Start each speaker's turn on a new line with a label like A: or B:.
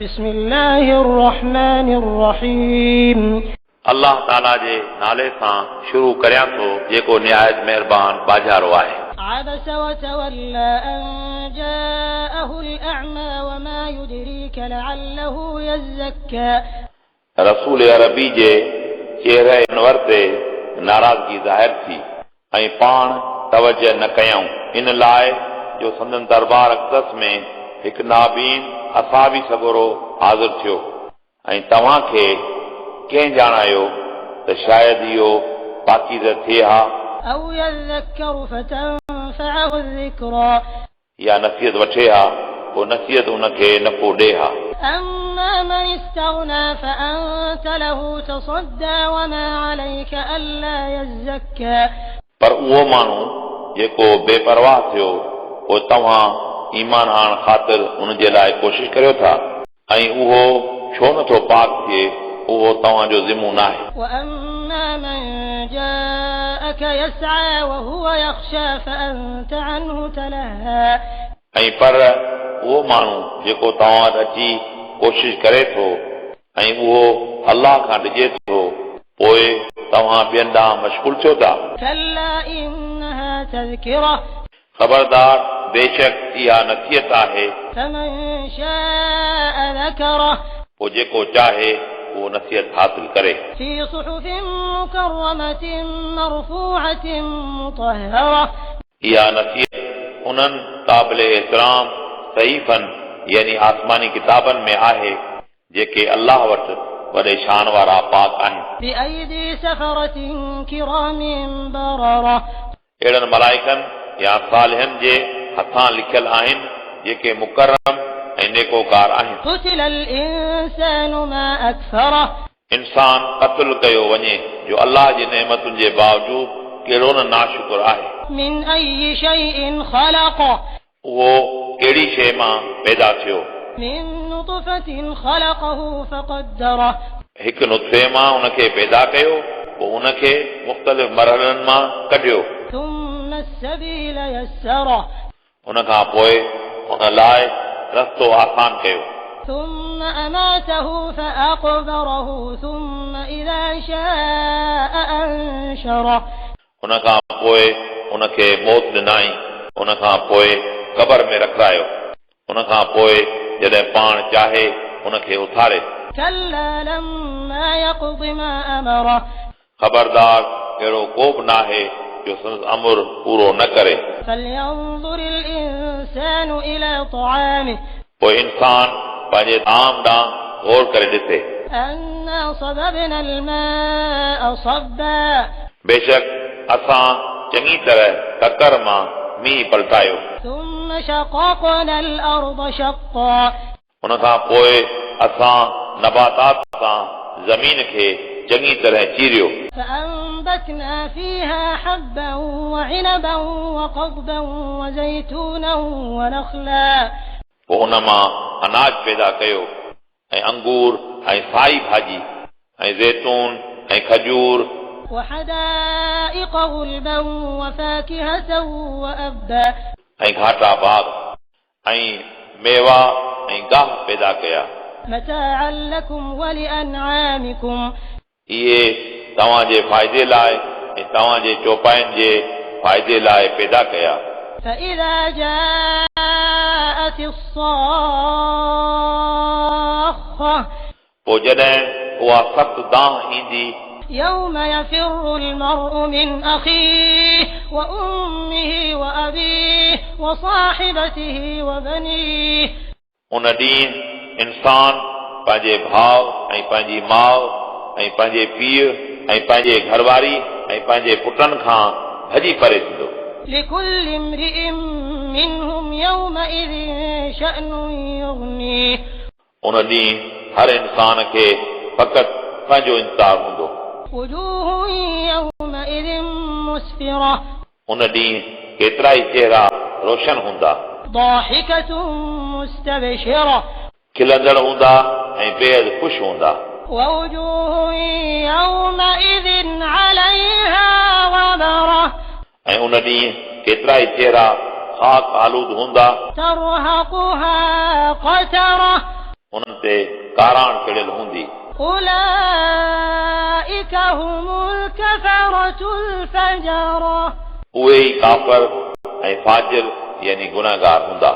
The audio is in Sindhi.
A: بسم الله الرحمن الرحيم.
B: الله تعاليٰ جي نالي سان شروع ڪريان ٿو جيڪو نهايت مهربان ٻاجهارو آهي.
A: عبس وتولي أن جاءه الأعمي وما يدريک لعله يزڪي.
B: رسول عربي جي چهره انور تي ناراضگي ظاهر ٿي ۽ پاڻ توجه نه ڪيائون، ان لاء جو سندن دربار اقدس ۾ هڪ نابين اصحابي سڳورو حاضر ٿيو ۽ توهان کي ڪنهن ڄاڻايو ته شايد اهو پاڪيزه ٿئي ها؟
A: او يذڪر فتنفعه الذڪري.
B: يا نصيحت وٺي ها، پوء نصيحت ان کي نفعو ڏئي ها.
A: اما من استغني فانت له تصدي وما عليک الا يزڪي.
B: پر اهو ماڻهو جيڪو بي پرواهه ٿيو، پوء توهان ايمان آڻڻ خاطر ان جي لاء ڪوشش ڪريو ٿا. ۽ اهو ڇو نه ٿو پاڪ ٿئي، اهو توهان جو ذمو ناهي.
A: واما من جاءک يسعي وهو يخشي فانت عنه تلهي.
B: ۽ پر اهو ماڻهو جيڪو توهان وٽ اچي ڪوشش ڪري ٿو ۽ اهو الله کان ڊڄي ٿو، پوء توهان ٻين ڏانهن مشغول ٿيو ٿا.
A: کلا انها تذڪره.
B: خبردار! بيشڪ اها نصيحت آهي.
A: فمن شاء ذڪره.
B: پوء جيڪو چاهي اهو نصيحت حاصل ڪري.
A: في صحف مڪرمة مرفوعة مطهرة.
B: اها نصيحت انهن قابل احترام صحيفن يعني آسماني ڪتابن ۾ آهي جيڪي الله وٽ وڏي شان وارا پاڪ آهن.
A: بأيدي سفرة ڪرام بررة.
B: اهڙن ملائڪن يا صالحن جي هٿان لکيل آهن، جيڪي مڪرم ۽ نيڪوڪار آهن.
A: قتل الانسان ما اڪفره.
B: انسان قتل ڪيو وڃي جو الله جي نعمتن جي باوجود ڪهڙو نه ناشڪر آهي.
A: من اي شيء خلقه.
B: اهو ڪهڙي شيء مان پيدا ٿيو؟
A: من نطفة خلقه فقدره.
B: هڪ نطفي مان ان کي پيدا ڪيو، پوء ان کي مختلف مرحلن مان ڪڍيو.
A: ثم السبيل يسره.
B: ان کان پوء ان لاء رستو آسان ڪيو.
A: ثم اماته فاقبره ثم اذا شاء انشره.
B: ان کان پوء ان کي موت ڏنائين، ان کان پوء قبر ۾ رکرايو، ان کان پوء جڏهن پاڻ چاهي ان کي اٿاري.
A: کلا لما يقض ما امره.
B: خبردار اهڙو ڪو به ناهي جو سندس امر پورو نه ڪري.
A: فلينظر الانسان الي طعامه.
B: پوء انسان پنهنجي طعام ڏانهن غور ڪري ڏسي.
A: انا صببنا الماء صبا.
B: بيشڪ اسان چڱي طرح ڪڪر مان مينهن پلٽايو.
A: ثم شققنا الارض شقا.
B: ان کان پوء اسان نباتات سان زمين کي چڱي طرح چيريو.
A: فانبتنا فيها حبا وعنبا وقضبا وزيتونا ونخلا.
B: پوء ان مان اناج پيدا ڪيو ۽ انگور ۽ سائي ڀاڄي ۽ زيتون ۽ کجور.
A: وحدائق غلبا وفاڪهة وابا.
B: ۽ گهاٽا باغ ۽ ميوا ۽ گاهه پيدا ڪيا.
A: متاعا لڪم ولانعامڪم.
B: اهي توهان جي فائدي لاء ۽ توهان جي چوپاين جي فائدي لاء پيدا ڪيا.
A: فاذا جاءت الصاخة.
B: پوء جڏهن اها سخت دانهن ايندي.
A: يوم يفر المرء من اخيه وامه وابيه وصاحبته وبنيه.
B: ان ڏينهن انسان پنهنجي ڀاء ۽ پنهنجي ماء ۽ پنهنجي پيء ۽ پنهنجي گهرواري ۽ پنهنجي پٽن کان ڀڄي پري ٿيندو.
A: لڪل امرئ منهم يومئذ شأن يغنيه.
B: ان ڏينهن هر انسان کي فقط پنهنجو انتظار هوندو.
A: وجوه يومئذ مسفرة.
B: ان ڏينهن ڪيترائي چهرا روشن هوندا.
A: ضاحڪة مستبشرة.
B: کلندڙ هوندا ۽ بيحد خوش هوندا.
A: ووجوه يومئذ عليها غبرة.
B: ۽ ان ڏينهن ڪيترائي چهرا خاڪ آلود هوندا.
A: ترهقها قترة.
B: انهن تي ڪاراڻ چڙهيل هوندي.
A: اولئک هم الڪفرة الفجرة.
B: اهي ئي ڪافر ۽ فاجر يعني گنهگار هوندا.